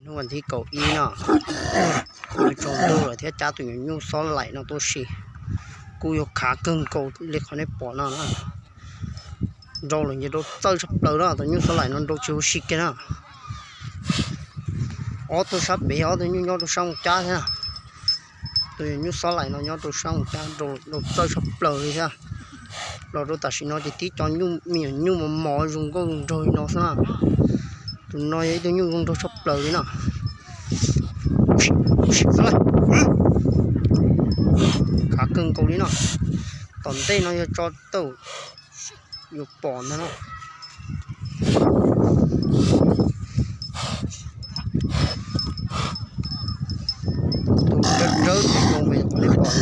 Hnub vas thib kaum ib no, tsaus ntuj lawm thiab cab tus nyuam nyuj xob laim no tuaj si, kuj yuav khav kawg nkaus li qhov nej pom no na. Nrau lawm ces nrau txawj tshaj plaws na, tus nyuj xob laim no nrau tsis huv si kiag na. Ob tug sab pem, ob tug nyuj nyob rau sab moos cab thiab na. Tus nyuam nyuj xob laim no nyob rau sab moos cab, nrau txawj tshaj plaws li thiab. Los rau tam sim no ces tib co nyuj, me nyuam nyuj mos mos zoo nkauj zoo nraug li no xwb na. Tus no yog ib tug nyuj zoo nraug tshaj plaws li no. Khav kawg nkaus li no. Tom ntej no yog tso tawm yuav pom ntag no. Tus dawb dawb tus zoo pem qhov nej pom,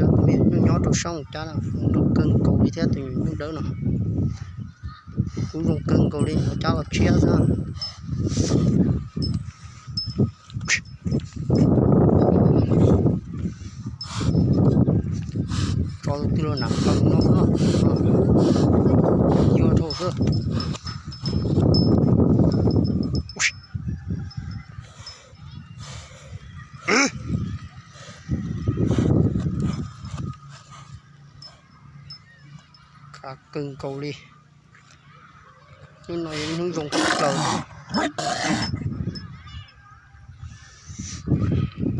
yog tus me nyuam nyuj nyob rau sab moos cab na, zoo nraug kawg nkaus li thiab tus nyuam nyuj dawb no. Kuj zoo kawg nkaus li, mus cab los tshiab xwb. Tso tus twg los nam qhaws no xwb, yuag dhau xwb. Khav kawg nkaus li. Hnub no yog ib hnub zoo tshaj plaws,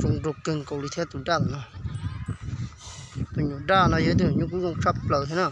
zoo nraug kawg nkaus li thiab tus daj no. Tus nyuam daj no yog ib tug nyuj kub zoo tshaj plaws thiab na.